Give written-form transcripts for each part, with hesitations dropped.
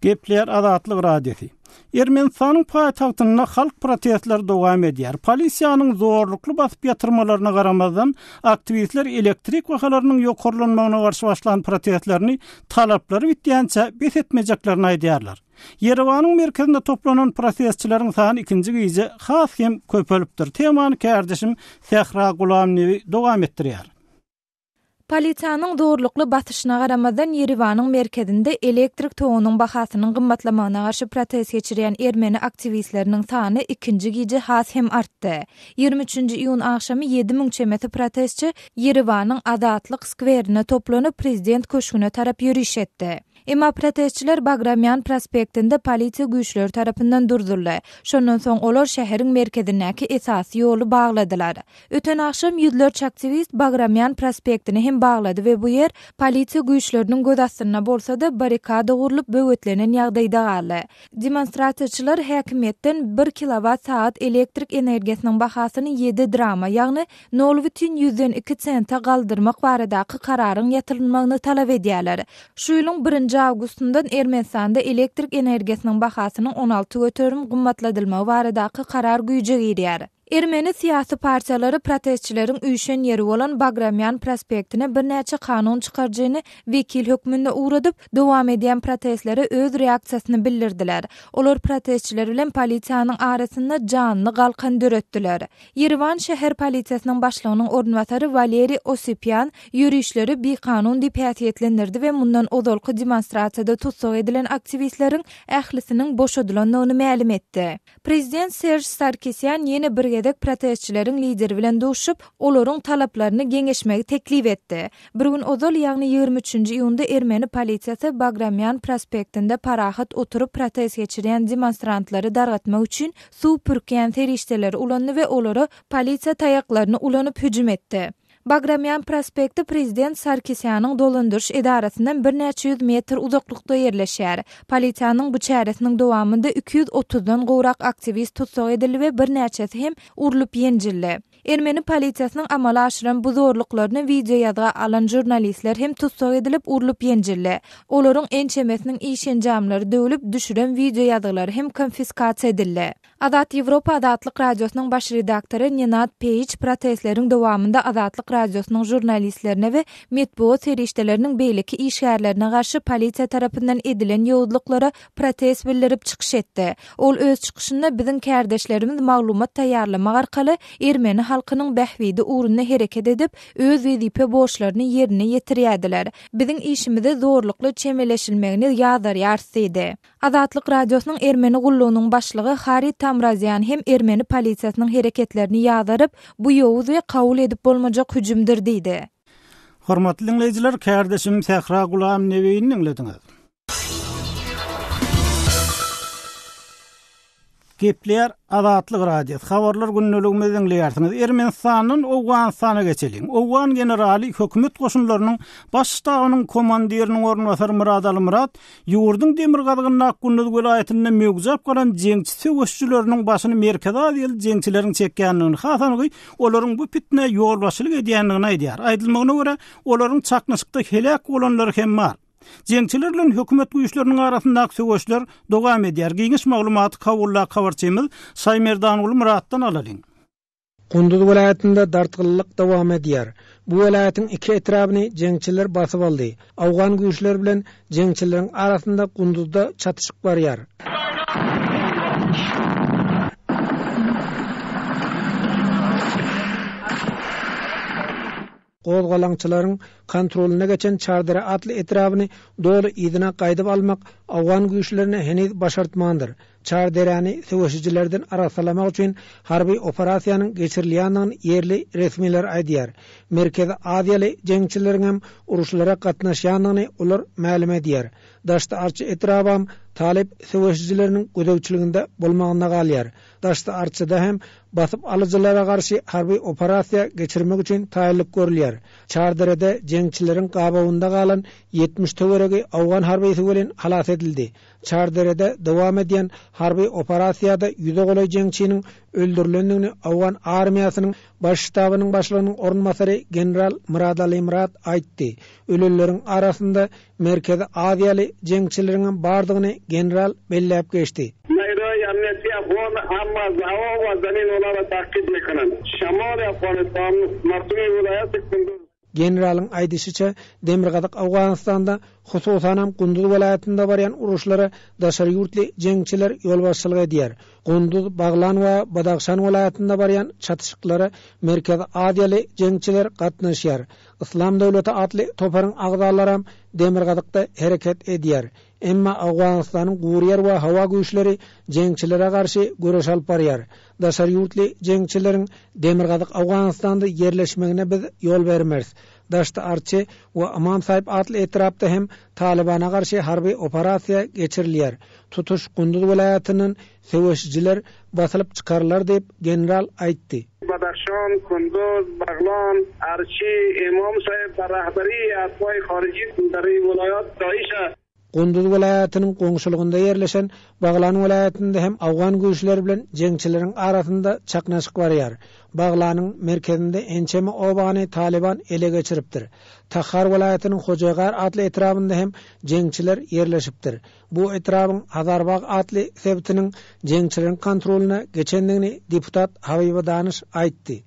Gepleýär Azatlyk Radiosy. Ermenistanyň paýtagtynda halk protestleri dowam edýär. Polisiýanyň zorlukly basyp ýatyrmalaryna garamazdan, aktiwistler elektrik bahalarynyň ýokarlanmagyna garşy başlan protestlerini talaplary bitýänçä bes etmejeklerini aýdýarlar. Ýerewanyň merkezinde toplanan protestçileriň sany ikinji gije has hem köpelipdir. Temany kärdeşim Sähra Gulamnebi dowam etdirýär. Polisiýanyň zorlukly basyşyna garamazdan, Ýerewanyň merkezinde elektrik togunyň bahasynyň gymmatlamagyna garşy protest geçirýän ermeni aktiwistleriniň sany ikinji gije has hem artdy. 23-nji iýun agşamy 7000 çemesi protestçi Ýerewanyň Azatlyk skwerine toplanyp, prezident köşgüne tarap ýöriş etdi. Emma protestçiler Bagramýan prospektinde polisiýa güýçleri tarapyndan durzuldy. Şondan soň olar şäheriň merkezindäki esasy ýoly bagladylar. Öten agşam ýüzlerçe aktiwist Bagramýan prospektini hem baglady we bu ýer polisiýa güýçleriniň göz astynda bolsa-da, barrikada gurlup böwetlenen ýagdaýda galdy. Demonstrasiýaçylar häkimiýetden bir kilowat sagat elektrik energiýasynyň bahasyny ýedi drama, ýagny nol bütin ýüzden iki sente galdyrmak baradaky kararyň ýatyrylmagyny talap edýärler. Şu ýylyň birinji awgustyndan Ermenistanda elektrik energiýasynyň bahasynyň 16% gymmatladylmagy baradaky karar güýje girýär. Ermeni syýasy partiýalary protestçileriň üýşen ýeri bolan Bagramýan prospektine birnäçe kanun çykaryjyny wekil hökmünde ugradyp, dowam edýän protestlere öz reaksiýasyny bildirdiler. Olar protestçiler bilen polisiýanyň arasynda janly galkan döretdiler. Ýerewan şäher polisiýasynyň başlygynyň orunbasary Waleriý Osipýan ýörişleri bikanun diýip häsiýetlendirdi we mundan ozalky demonstrasiýada tussag edilen aktiwistleriň ählisiniň boşadylandygyny mälim etdi. Prezident Serž Sarkisýan ýene bir gezek protestçileriň lideri bilen duşup, olaryň talaplaryny geňeşmegi teklip etdi. Bir gün ozal, ýagny 23-nji iýunda ermeni polisiýasy Bagramýan prospektinde parahat oturyp protest geçirýän demonstrantlary dargatmak üçin suw pürkýän serişdeleri ulandy we olara polisiýa taýaklaryny ulanyp hüjüm etdi. Bagramýan prospekti prezident Sarkisýanyň dolandyryş edarasyndan birnäçe ýüz metr uzaklykda ýerleşýär. Polisiýanyň bu çäresiniň dowamynda 230-dan gowrak aktiwist tussag edildi we birnäçesi hem urlup-ýenjildi. Ermeni polisiýasynyň amala aşyran bu zorluklaryny wideoýazga alan žurnalistler hem tussag edilip, urlup-ýenjildi. Olaryň ençemesiniň iş enjamlary döwlüp, düşüren wideoýazgylary hem konfiskasiýa edildi. Azat Ýewropa Azatlyk Radiosynyň baş redaktory Nenad Peýiç protestleriň dowamynda Azatlyk Radiosynyň žurnalistlerine we metbugat serişdeleriniň beýleki işgärlerine garşy polisiýa tarapyndan edilen ýowuzlyklara protest bildirip çykyş etdi. Ol öz çykyşynda biziň kärdeşlerimiz maglumat taýýarlamak arkaly ermeni halkynyň bähbidi ugrunda hereket edip, öz wezipe borçlaryny ýerine ýetirýärdiler. Biziň işimize zorlukly çemeleşilmegini ýazgarýarys diýdi. Azatlyk Radiosynyň Ermeni gullugynyň başlygy Harri Tamrazýan hem ermeni polisiýasynyň hereketlerini ýazgaryp, bu ýowuz we kabul edip bolmajak hüjümdir diýdi. Hormatly diňleýjiler, kärdeşim Sähra Gulamnebini diňlediňiz. Gepleýär Azatlyk Radiosy, Habarlar gündeligimizi diňleýärsiňiz. Ermenistandan Owganystana geçeliň. Owgan generaly, hökümet goşunlarynyň Baş ştabynyň komandiriniň orunbasary Myrat Alymyrat ýurduň demirgazygyndaky Gunduz welaýatynda möwjäp galan jeňçi söweşijileriniň başyny Merkezi Aziýaly jeňçileriň çekýändigini, has anygy, olaryň bu pitnä ýolbaşçylyk edýändigini aýdýar. Aýdylmagyna görä, olaryň çaknyşykda heläk bolanlary hem bar. Jeňçiler bilen hökümet güýçleriniň arasyndaky söweşler dowam edýär. Giňiş maglumaty Kabuldaky habarçymyz Şaýmerdanguly Myratdan alalyň. Gunduz welaýatynda dartgynlylyk dowam edýär. Bu welaýatyň iki etrabyny jeňçiler basyp aldy. Owgan güýçleri bilen jeňçileriň arasynda Gunduzda çatyşyk barýar. Gozgalaňçylaryň kontrolyna geçen Çardere atly etrabyny doly yzyna gaýdyp almak owgan güýçlerine heniz başartmandyr. Çarderäni söweşijilerden arassalamak üçin harby operasiýanyň geçirilýändigini ýerli resmiler aýdýar. Merkezi Aziýaly jeňçileriňem uruşlara gatnaşýandygyny olar mälim edýär. Daşdy-Arçy etrabam talyp söweşijileriniň gözegçiliginde bolmagynda galýar. Daşdy-Arçyda hem basyp alyjylara garşy harby operasiýa geçirmek üçin taýynlyk görülýär. Çarderede jeňçileriň gabawynda galan 70 töweregi owgan harbysy welin halas edildi. Çarderede dowam edýän harby operasiýada ýüze golaý jeňçiniň öldürilendigini owgan armiýasynyň Baş ştabynyň başlygynyň orunbasary general Myradali Myrat aýtdy. Ölenleriň arasynda Merkezi Aziýaly jeňçileriňem bardygyny general belläp geçdi. Generalyň aýdyşyça, demirgazyk Owganystanda, hususanam Gunduz welaýatynda barýan uruşlara daşary ýurtly jeňçiler ýolbaşçylyk edýär. Gunduz, Baglan we Badahşan welaýatynda barýan çatyşyklara Merkezi Aziýaly jeňçiler gatnaşýar. Yslam döwleti atly toparyň agzalaram demirgazykda hereket edýär. Emma Owganystanyň guryýer we howa güýçleri jeňçilere garşy göreş alyp barýar. Daşary ýurtly jeňçileriň demirgazyk Owganystanda ýerleşmegine biz ýol bermeris. Daşty Arçy we Ymam Saýyp atly etrapda hem Talybana garşy harby operasiýa geçirilýär. Tutuş Gunduz welaýatyndan söweşijiler basylyp çykarylar diýip, general aýtdy. Badahşan, Kunduz, Baglan, Arçi, Imam Saýyp ba rahbari atwaý hariji dar in welaýat Daişa. Gunduz welaýatynyň goňşulygynda ýerleşen Baglan welaýatynda hem owgan güýçleri bilen jeňçileriň arasynda çaknaşyk barýar. Baglanyň merkezinde ençeme obany Talyban ele geçiripdir. Tahar welaýatynyň Hojaýgar atly etrabynda hem jeňçiler ýerleşipdir. Bu etrabyň Hazarbag atly sebitiniň jeňçileriň kontrolyna geçendigini deputat Habiba Danyş aýtdy.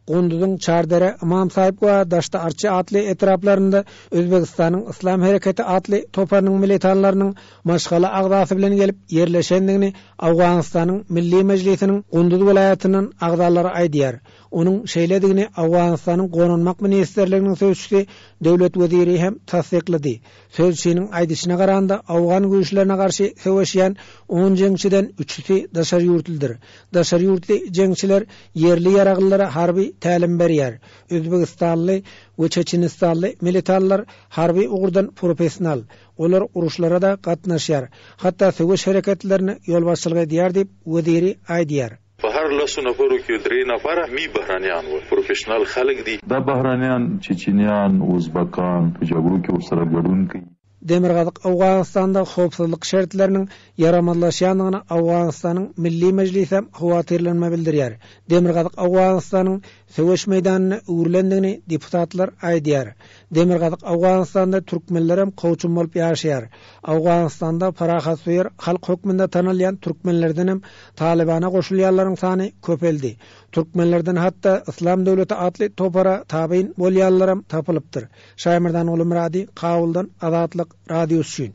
Gunduzyň Çardere, Ymam Saýyp we Daşda Arçy atly etraplarynda Özbegistanyň Yslam hereketi atly toparynyň militanlarynyň maşgala agzasy bilen gelip ýerleşendigini Owganystanyň Milli Mejlisiniň Gunduz welaýatyndan agzalary aýdýar. Onuň şeýledigini Owganystanyň Goranmak ministrliginiň sözçüsi Döwlet Weziri hem tassyklady. Sözçiniň aýdyşyna garanda, owgan güýçlerine garşy söweşýän on jeňçiden üçüsi daşary ýurtlydyr. Daşary ýurtly jeňçiler ýerli ýaraglylara harby tälim berýär. Özbegistanly we çeçenistanly militanlar harby ugurdan professional. Olar uruşlara-da gatnaşýar. Hatda söweş hereketlerine ýolbaşçylyk edýär diýip, Weziri aýdýar. په هر لسو نفرو کې درې نفره مي بهرنیان ول، پروفیشنل خلک دي. دا بهرنیان، چچنیان، ازبکان په جګړو کې ورسره ګډون کوي. Demirgazyk Owganystanda howpsuzlyk şertleriniň ýaramazlaşýandygyna Owganystanyň Milli Mejlisem howatyrlanma bildirýär. Demirgazyk Owganystanyň söweş meýdanyna öwrülendigini deputatlar aýdýar. Demirgazyk Owganystanda türkmenlerem kowçum bolup ýaşaýar. Owganystanda parahatsöýer halk hökmünde tanalýan türkmenlerdenem Talybana goşulýanlaryň sany köpeldi. Türkmenlerden hatda Yslam döwleti atly topara tabyn bolýanlaram tapylypdyr. Şaýmyrdan Gulumyrady, Kabuldan Azatlyk Radiosy üçin.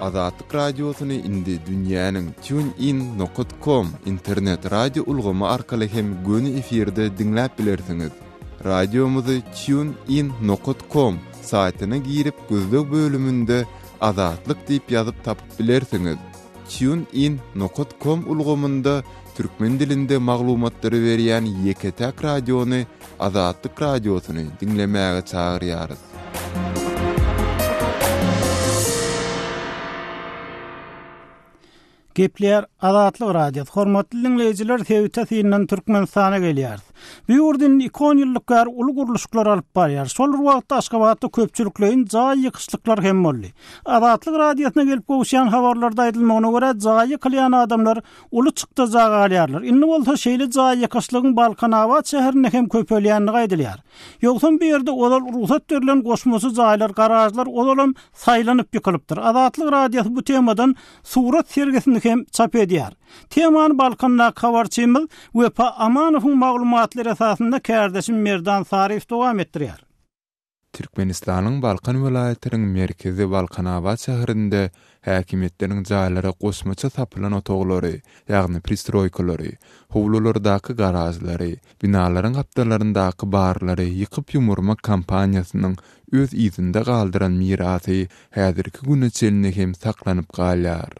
Azatlyk Radiosyny indi dünýäniň TuneIn nokat com internet radio ulgamy arkaly hem göni efirde diňläp bilersiňiz. Radiomyzy TuneIn nokat com saýtyna girip gözleg bölüminde Azatlyk diýip ýazyp tapyp bilersiňiz. TuneIn nokat com ulgamynda türkmen dilinde maglumatlary berýän ýeke-täk radiony Azatlyk Radiosyny diňlemäge çagyrýarys. Gepleýär Azatlyk Radiosy. Hormatly diňleýjiler, sebite syndan Türkmenistana gelýäris. Bu ýurt indi iki onýyllyk bäri uly gurluşyklar alyp barýar. Şol bir wagtda Aşgabatda köpçülikleýin jaý ýykyşlyklar hem boldy. Azatlyk Radiosyna gelip gowuşýan habarlarda aýdylmagyna görä, jaýy ýykylýan adamlar uly çykdaja galýarlar. Indi bolsa şeýle jaý ýykyşlygyň Balkanabat şäherinde hem köpelýändigi aýdylýar. Ýogsam bu ýerde ozal rugsat berlen goşmaça jaýlar, garažlar ozalam saýlanyp ýykylypdyr. Azatlyk Radiosy bu temadan surat sergisini hem çap edýär. Temany Balkandaky habarçymyz Wepa Amanowyň maglumatlary esasynda kärdeşim Merdan Saryýew dowam etdirýär. Türkmenistanyň Balkan welaýatynyň merkezi Balkanabat şäherinde häkimiýetleriň jaýlara goşmaça sapylan otaglary, ýagny pristroýkalary, howlulardaky garažlary, binalaryň gapdallaryndaky barlary ýykyp-ýumurmak kampaniýasynyň öz yzynda galdyran mirasy häzirki güne çenli hem saklanyp galýar.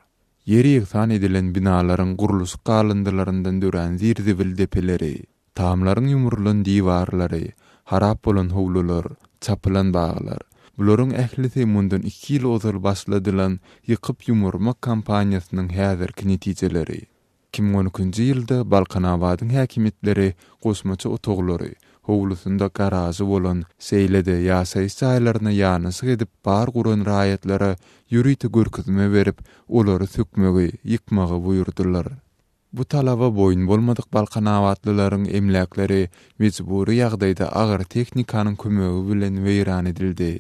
Ýer ýegsan edilen binalaryň gurluşyk galyndylaryndan dörän zir-zibil depeleri, Tamlaryň ýumrulan diwarlary, harap bolan howlular, çapylan baglar, bularyň ählisi mundan iki ýyl ozal başladylan ýykyp-ýumurmak kampaniýasynyň häzirki netijeleri. 2012-nji ýylda Balkanabadyň häkimiýetleri goşmaça otaglary, howlusynda garažy bolan, şeýle-de ýaşaýyş jaýlaryna ýanaşyk edip bar guran raýatlara ýörite görkezme berip, olary sökmegi, ýykmagy buýurdylar. Bu talaba boýun bolmadyk balkanabatlylaryň emläkleri mejbury ýagdaýda agyr tehnikanyň kömegi bilen weýran edildi.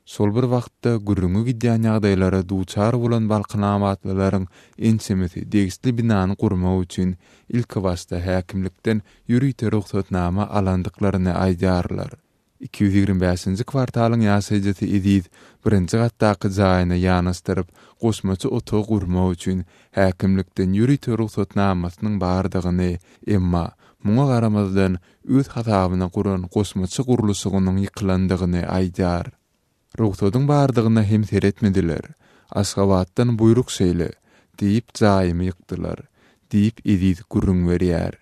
Şol bir wagtda, gürrüňi gidýän ýagdaýlara duçar bolan balkanabatlylaryň ençemesi degişli binany gurmak üçin ilkibaşda häkimlikden ýörite rugsatnama alandyklaryny aýdýarlar. 225-nji kwartalyň ýaşaýjysy Eziz birinji gatdaky jaýyna ýanaşdyryp, goşmaça otag gurmak üçin häkimlikden ýörite rugsatnamasynyň bardygyny, emma muňa garamazdan, öz hasabyna guran goşmaça gurluşygynyň ýykylandygyny aýdýar. Rugsadyň bardygyna hem seretmediler. Aşgabatdan buýruk şeýle, diýip jaýymy ýykdylar, diýip Eziz gürrüň berýär.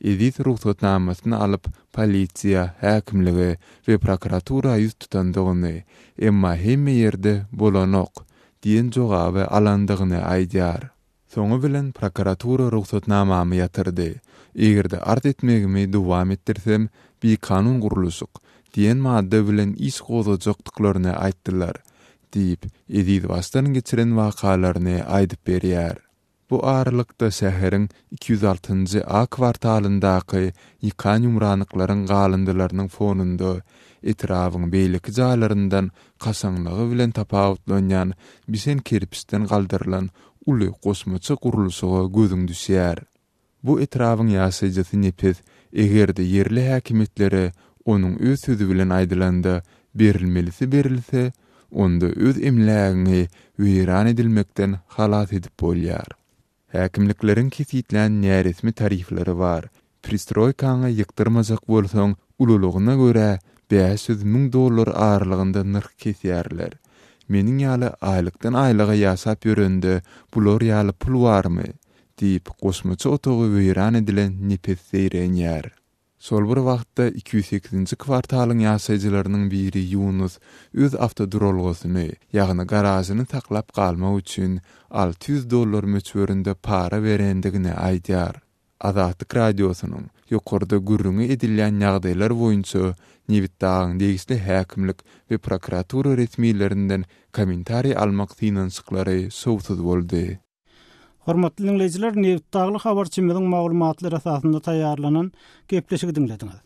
Eziz rugsatnamasyny alyp, polisiýa, häkimlige we prokuratura ýüz tutandygyny, emma hemme ýerde bolanok diýen jogaby alandygyny aýdýar. Soňy bilen prokuratura rugsatnamamy ýatyrdy. Eger-de arz etmegimi dowam etdirsem, bikanun gurluşyk diýen madda bilen iş gozgajakdyklaryny aýtdylar, diýip, Eziz başdan geçiren wakalaryny aýdyp berýär. Bu aralykda şäheriň 206-njy A kwartalyndaky ýykan-ýumranlyklaryň galyndylarynyň fonunda etrabyň beýleki jaýlaryndan kaşaňlygy bilen tapawutlanýan bişen kerpiçden galdyrylan uly goşmaça gurluşyga gözüň düşýär. Bu etrabyň ýaşaýjysy Nepes eger-de ýerli häkimiýetlere onuň öz sözi bilen aýdylanda berilmelisi berilse, onda öz emlägiňi weýran edilmekden halas edip bolýar. Häkimlikleriň kesgitlän näresmi tarifleri bar. Pristroýkaňy ýykdyrmajak bolsaň, ululygyna görä 500 dollar aralygynda nyrh kesýärler. Meniň ýaly aýlykdan aýlyga ýaşap ýörende bular ýaly pul barmy? diýip, goşmaça otagy weýran edilen Nepes zeýrenýär. Şol bir wagtda, 208-nji kwartalyň ýaşaýjylarynyň biri Ýunus öz awtoduralgasyny, ýagny garažyny saklap galmak üçin 600 dollar möçberinde para berendigini aýdýar. Azatlyk Radiosynyň ýokarda gürrüňi edilýän ýagdaýlar boýunça Nebitdagyň degişli häkimlik we prokuratura resmilerinden kommentariý almak synanyşyklary şowsuz boldy. Hormatly diňleýjiler, Nebitdagly habarçymyzyň maglumatlary esasynda taýýarlanan gepleşigi diňlediňiz.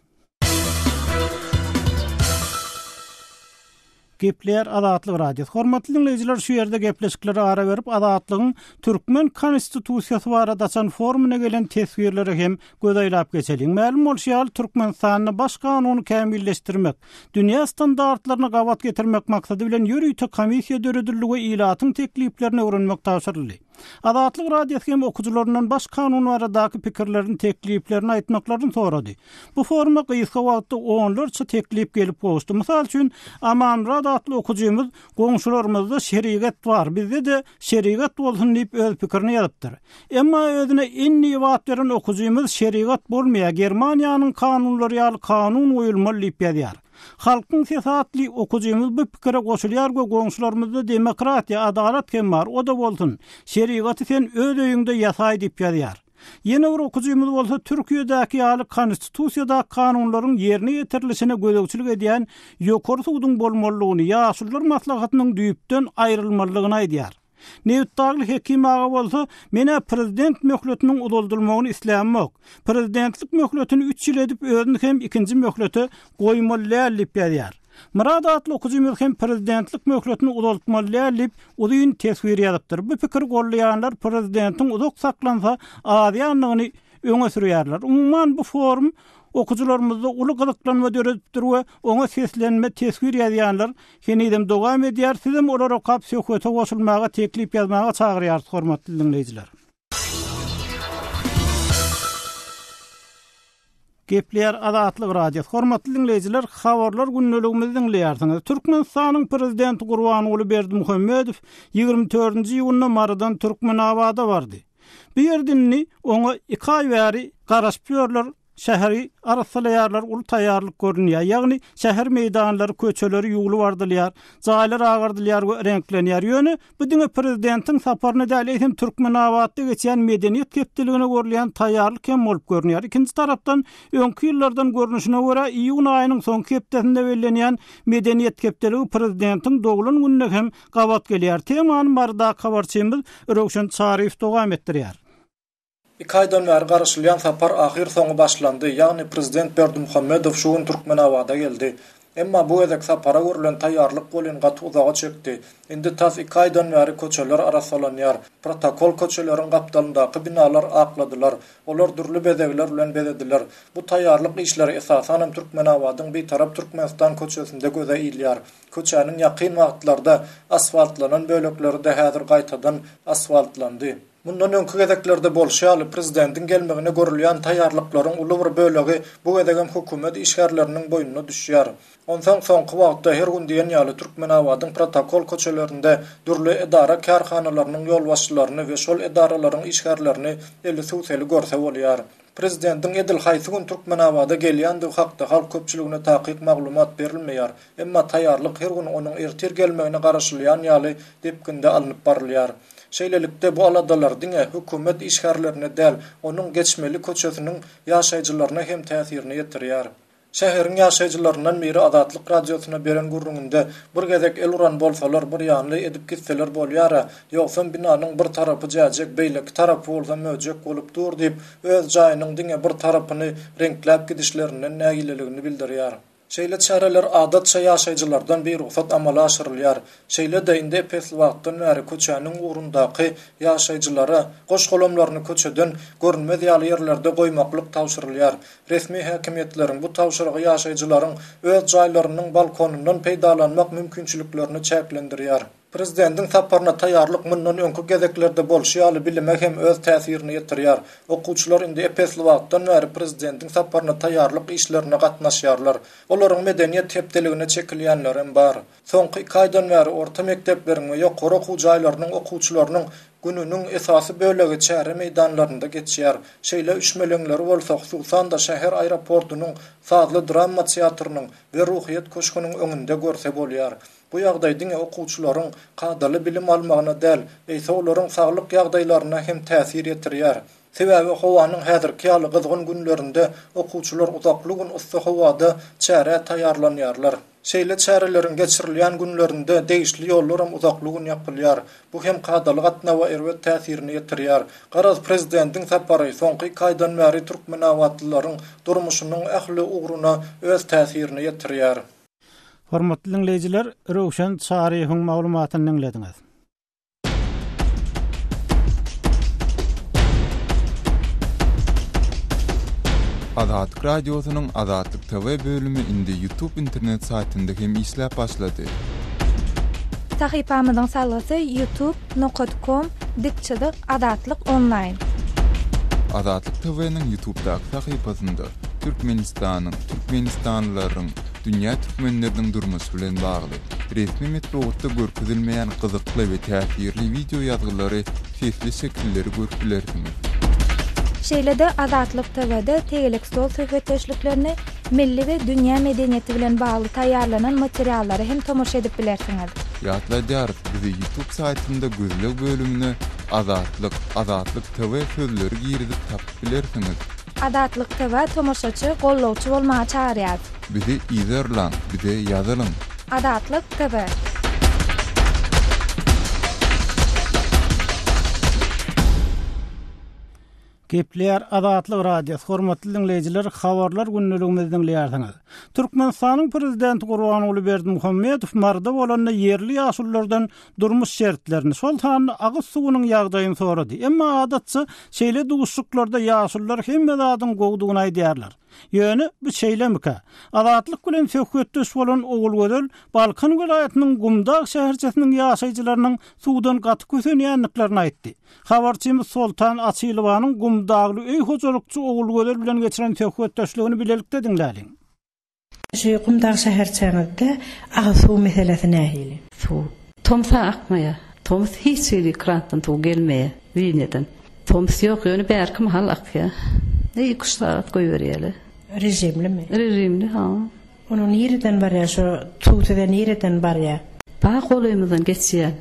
Gepleýär Azatlyk Radiosy. Hormatly diňleýjiler, şu ýerde gepleşiklere ara berip, Azatlygyň türkmen Konstitusiýasy barada açan forumyna gelen teswirlere hem göz aýlap geçeliň. Mälim bolşy ýaly, Türkmenistanda Baş kanuny kämilleşdirmek, dünýä standartlaryna gabat getirmek maksady bilen ýörite komissiýa döredildi we ilatyň tekliplerini öwrenmek tabşyryldy. Azatlyk Radiosy hem okyjylaryndan Baş kanun baradaky pikirlerini, tekliplerini aýtmaklaryny sorady. Bu foruma gysga wagtda onlarça teklip gelip gowuşdy. Mysal üçin, Amanmyrat atly okyjymyz Goňşularymyzda şerigat bar, bizde-de Şerigat bolsun diýip öz pikirini ýazypdyr. Emma özüne N diýip at beren okujymyz şerigat bolmaýar, Germaniýanyň kanunlary ýaly kanun goýulmaly diýip ýazýar. Halkyň sesi atly okujymyz bu pikire goşulýar we goňşularymyzda demokratiýa, adalat hem bar, o-da bolsun. Şerigaty sen öz öýüňde ýasaý diýip ýazýar. Ýene bir okujymyz bolsa Türkiýedäki ýaly konstitusiýadaky kanunlaryň ýerine ýetirilişine gözegçilik edýän ýokary suduň bolmalydygyny, ýaşulular maslahatynyň düýpden aýrylmalydygyny aýdýar. Nebitdagly Hekim aga bolsa, Men-ä prezident möhletiniň uzaldylmagyny islämok. Prezidentlik möhletini üç ýyl edip özüni hem ikinji möhlete goýmaly däl diýip ýazýar. Myrat atly okyjymyz hem prezidentlik möhletini uzaltmaly däl diýip, uzyn teswir ýazypdyr. Bu pikiri goldaýanlar prezidentiň uzak saklansa azýandygyny öňe sürýärler. Umuman, bu forum okyjylarymyzda uly gyzyklanma döredipdir we oňa seslenme, teswir ýazýanlar henizem dowam edýär. Sizem olary okap söhbete goşulmaga, teklip ýazmaga çagyrýarys, hormatly diňleýjiler. Gepleýär Azatlyk Radiosy. Hormatly diňleýjiler, habarlar gündeligimizi diňleýärsiňiz. Türkmenistanyň Prezidenti Gurbanguly Berdimuhamedow 24-nji iýunda Marydan Türkmenabada bardy. Bu ýerde indi oňa iki aý bäri garaşyp ýörler, şäheri arassalaýarlar, uly taýýarlyk görünýär. Ýagny şäher meýdanlary, köçeleri ýuwlup ardylýar, jaýlar agardylýar we reňklenýär. Ýöne Bu diňe prezidentiň saparyna däl, eýsem Türkmenabatda geçýän Medeniýet hepdeligine görülýän taýýarlyk hem bolup görünýär. Ikinji tarapdan, öňki ýyllardan görnüşine görä, iýun aýynyň soňky hepdesinde bellenýän Medeniýet hepdeligi prezidentiň doglan gününe hem gabat gelýär. Temany Marydaky habarçymyz Röwşen Çaryýew dowam etdirýär. Iki aýdan bäri garaşylýan sapar ahyrsoňy başlandy, ýagny prezident Berdimuhamedow şu gün Türkmenabada geldi. Emma bu gezek sapara görlen taýýarlyk welin gaty uzaga çekdi. Indi tas iki aýdan bäri köçeler arassalanýar. Protokol köçeleriň gapdalyndaky binalar akladylar. Olar dürli bezegler bilen bezediler. Bu taýýarlyk işleri esasanam Türkmenabadyň Bitarap Türkmenistan köçesinde göze ilýär. Köçäniň ýakyn wagtlarda asfaltlanan bölekleri-de häzir gaýtadan asfaltlandy. Mundan öňki gezeklerde bolşy ýaly, prezidentiň gelmegine görülýän taýýarlyklaryň uly bir bölegi bu gezegem hökümet işgärleriniň boýnuna düşýär. Onsoň soňky wagtda her gün diýen ýaly Türkmenabadyň protokol köçelerinde dürli edara-kärhanalarynyň ýolbaşçylaryny we şol edaralaryň işgärlerini eli sübseli görse bolýar. Prezidentiň edil haýsy gün Türkmenabada gelýändigi hakda halk köpçüligine takyk maglumat berilmeýär, emma taýýarlyk her gün onuň ertir gelmegine garaşylýan ýaly depginde alnyp barylýar. Şeýlelikde, bu aladalar diňe hökümet işgärlerine däl, onuň geçmeli köçesiniň ýaşaýjylaryna hem täsirini ýetirýär. Şäheriň ýaşaýjylaryndan biri Azatlyk Radiosyna beren gürrüňinde, Bir gezek el uran bolsalar, bir ýanly edip gitseler bolýar-a, ýogsam binanyň bir tarapy jäjek, beýleki tarapy bolsa möjek bolup dur diýip, öz jaýynyň diňe bir tarapyny reňkläp gidişlerinden nägileligini bildirýär. Şeýle çäreler adatça ýaşaýjylardan birugsat amala aşyrylýar. Şeýle-de, indi ep-esli wagtdan bäri köçäniň ugrundaky ýaşaýjylara goş-golamlaryny köçeden görünmez ýaly ýerlerde goýmaklyk tabşyrylýar. Resmi häkimiýetleriň bu tabşyrygy ýaşaýjylaryň öz jaýlarynyň balkonyndan peýdalanmak mümkinçiliklerini çäklendirýär. Prezidentiň saparyna taýýarlyk mundan öňki gezeklerde bolşy ýaly bilime hem öz täsirini ýetirýär. Okuwçylar indi ep-esli wagtdan bäri prezidentiň saparyna taýýarlyk işlerine gatnaşýarlar. Olaryň medeniýet hepdeligine çekilýänlerem bar. Soňky iki aýdan bäri orta mekdepleriň we ýokary okuw jaýlarynyň okuwçylarynyň gününiň esasy bölegi çäre meýdanlarynda geçýär. Şeýle üşmeleňleri bolsa, hususan-da, şäher aeroportunyň, sazly-drama teatrynyň we Ruhyýet köşgüniň öňünde görse bolýar. Bu ýagdaý diňe okuwçylaryň kadaly bilim almagyna däl, eýse olaryň saglyk ýagdaýlaryna hem täsir ýetirýär. Sebäbi howanyň häzirki ýaly gyzgyn günlerinde okuwçylar uzakly gün yssy howada çärä taýýarlanýarlar. Şeýle çäreleriň geçirilýän günlerinde degişli ýollaram uzakly gün ýapylýar. Bu hem kadaly gatnawa erbet täsirini ýetirýär. Garaz, prezidentiň sapary soňky iki aýdan bäri türkmenabatlylaryň durmuşynyň ähli ugruna öz täsirini ýetirýär. Hormatly diňleýjiler, Röwşen Çaryýewiň maglumatyny diňlediňiz. Azatlyk Radiosynyň Azatlyk TV bölümi indi YouTube internet saýtynda hem işläp başlady. Sahypamyzyň salgysy youtube nokat kom dik çyzyk azatlyk onlaýn. Azatlyk TV-niň YouTube'daky sahypasynda Türkmenistanyň, türkmenistanlylaryň, dünýä türkmenleriniň durmuşy bilen bagly, resmi metbugatda görkezilmeýän gyzykly we täsirli wideo ýazgylary, sesli şekilleri görüp bilersiňiz. Şeýle-de Azatlyk TW-de tegelek stol söhbetdeşliklerini, milli we dünýä medeniýeti bilen bagly taýýarlanan materiallara hem tomaşa edip bilersiňiz. Ýatladýarys, bizi YouTube saýtynda gözleg bölümine Azatlyk, Azatlyk TV sözleri girizip tapyp bilersiňiz. Azatlyk TV tomaşaçy, gollawçy bolmaga çagyrýar. Bizi yzarlaň, bize ýazylyň. Azatlyk TV. Gepleýär Azatlyk Radiosy, hormatly diňleýjiler, habarlar gündeligimizi diňleýärsiňiz. Türkmenistanyň Prezidenti Gurbanguly Berdimuhamedow Maryda bolanda ýerli ýaşululardan durmuş şertlerini, şol sanda agyz suwunyň ýagdaýyny sorady. Emma adatça şeýle duşuşyklarda ýaşulular hemme zadyň gowudygyny aýdýarlar. Ýöne bu şeýlemikä? Azatlyk bilen söhbetdeş bolan Ogulgözel Balkan welaýatynyň Gumdag şäherçesiniň ýaşaýjylarynyň suwdan gaty kösenýändiklerini aýtdy. Habarçymyz Soltan Açylowanyň Gumdagly öý hojalykçy Ogulgözel bilen geçiren söhbetdeşligini bilelikde diňläliň. Şu Gumdag şäherçäňizde agyz suw meselesi nähili? Suw tomsa akmaýar. Tomus hiç hili krantdan suw gelmeýär, liniýadan. Tomus ýok, ýöne bärki mahal akýar. Iki-üç sagat goýberýärler. Režimlimi? Režimli, ha. Ony nireden barýar şo suw size nireden barýar? Bag golymyzdan geçýär.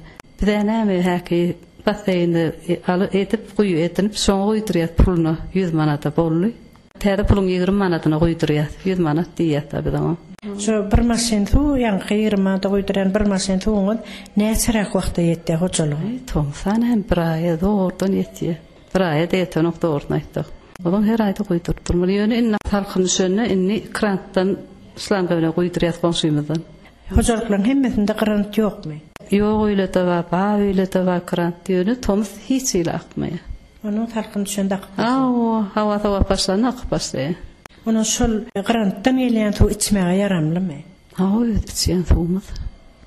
Bizä näme häki basseýnde aly edip guýy edinip şoňa guýdurýas puluna ýüz manada boldy. Täze puluň 20 manadyna guýdurýas. 100 manat diýýäs-da biz oňa. Şo bir maşyn suw ýaňky 20 manada guýdurýan bir maşyn suwuňyz näçeräk wagta ýetýär hojalyga? Togsan hem bir aýa zordan ýetýär. Bir aýa-da ýetenok dogrusyny aýtsak. Ozal her aýda guýduryp durmaly. Ýöne indi salkyn düşende indi krantdan şlanga bilen guýdurýas goňşymyzdan. Hojalyklaryň hemmesinde grant ýokmy? Ýok öýlede bar, bar öýlede bar grant. Ýöne tomus hiç hili akmaýar. Onuň salkyn düşende akyp başlaýar. Hawa, howa sowap başlanda akyp başlaýar. Onuň şol grantdan gelýän suwy içmäge ýaramlymy? Hawa, öz içýän suwumyz.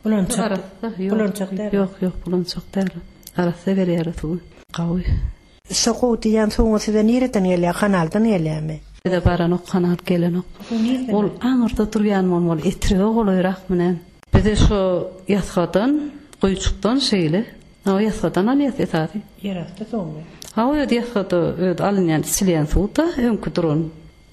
Bulançak. Arassa, ýok. Bulançak däl. Ýok, ýok, bulançak däl. Arassa berýärler suwy. Gawy. Şo gowy diýýän suwuňyz size nireden gelýär, kanaldan gelýärmi? Bize baranok, kanal gelenok. Ol aňyrda durýan bolmaly, Etrege golaýrakmy näme? Bize şo ýasgadan, guýujykdan şeýle. Hawa, ýasgadan alýas esasy. Ýerasty suwmy? Hawa, özi ýasgada özi alynýan, içilýän suw-da, öňki duran,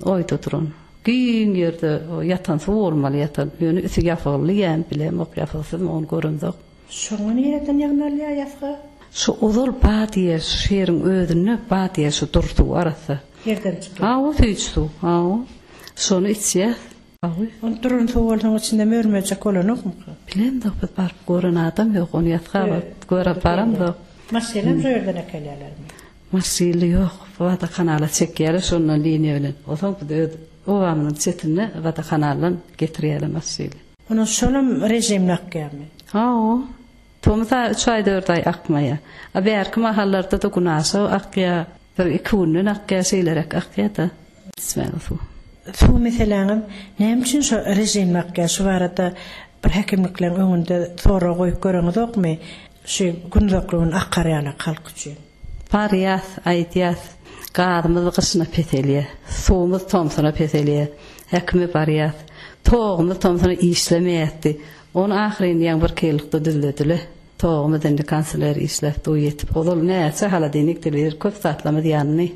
oýda duran. Giň ýerde ýatan suw bolmaly ýatan. Ýöne üsti ýapygylly ýa bilemok, ýapygsyzmy ony göremzok. Şoňa nireden ýygnalýar ýasga? Şu ozal bar diýýär, şu şeriň özünde bar diýýär, şu dury suw arassa. Ýerden çykýar. Hawa, süýji suw. Hawa. Şony içýäs. Hawa. Ony duran suw bolsaň içinde mörmejek bolanokmyka? Bilemzok biz baryp gören adam ýok, ony ýasga baryp görüp baramzok. Maşynam şo ýerden äkelýärlermi? Maşynly ýok, wodokanala çekýärler şondan liniýa bilen. Onsoň biz öz obamyzyň çetinde wodokanaldan getirýärler maşynly. Onuň şolam režimli akýarmy? Hawa. Tomus-a üç aý, dört aý akmaýar. A bärki mahallarda-da günaşa akýar. Bir iki günden akýar, şeýleräk akýar-da. Içmäge suw. Suw meseläňiz näme üçin şo režimli akýar? Şu barada bir häkimlikleriň öňünde sorag goýup göreňizokmy? Şu günuzakly gün akar ýalak halk üçin. Barýas, aýdýas, gazymyz gyşyna peselýär, suwumyz tomsuna peselýär. Häkime barýas. Togumyz tomsuna işlemeýärdi. Ony ahyryn ýaňy birki ýyllykda düzledile. Togumyz indi kanseler işläp dur ýetip. Ozal näçe holodilnik, telewizor köp zatlarymyz ýandy.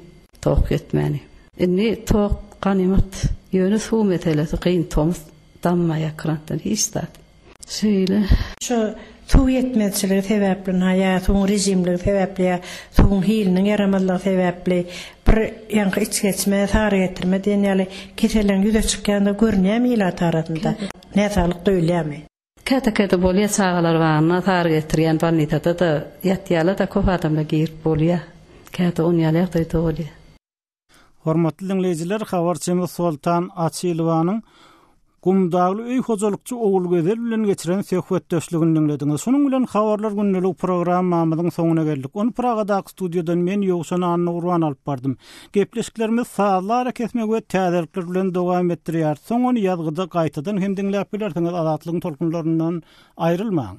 Tok ýetmäni. Indi tok ganymat. Ýöne suw meselesi kyn tomus dammaýar krantdan hiç zat. Şeýle. Şu suw ýetmezçiligi sebäpli na ýa suwuň režimligi sebäpli ýa suwuň hiliniň ýaramazlygy sebäpli bir ýaňky içgeçme, sary getirme diýen ýaly keselleriň ýüze çykýandygy görünýärmi ilat arasynda? Näsaglyk duýulýarmy? Käte-käte bolýar çagalar bagyna sary getirýän bolnisada-da ýatýarlar-da köp adamlar girip bolýar. Käte on ýaly ýagdaýda bolýar. Hormatly diňleýjiler, habarçymyz Soltan Açylowanyň Gumdagly öý hojalykçy Ogulgözel bilen geçiren söhbetdeşligini diňlediňiz. Şunuň bilen Habarlar gündelik programmamyzyň soňuna geldik. Ony Pragadaky studiýadan men Ýowşan Annagurban alyp bardym. Gepleşiklerimizi sazly arakesme we täzelikler bilen dowam etdirýäris. Soň ony ýazgyda gaýtadan hem diňläp bilersiňiz. Azatlygyň tolkunlaryndan aýrylmaň.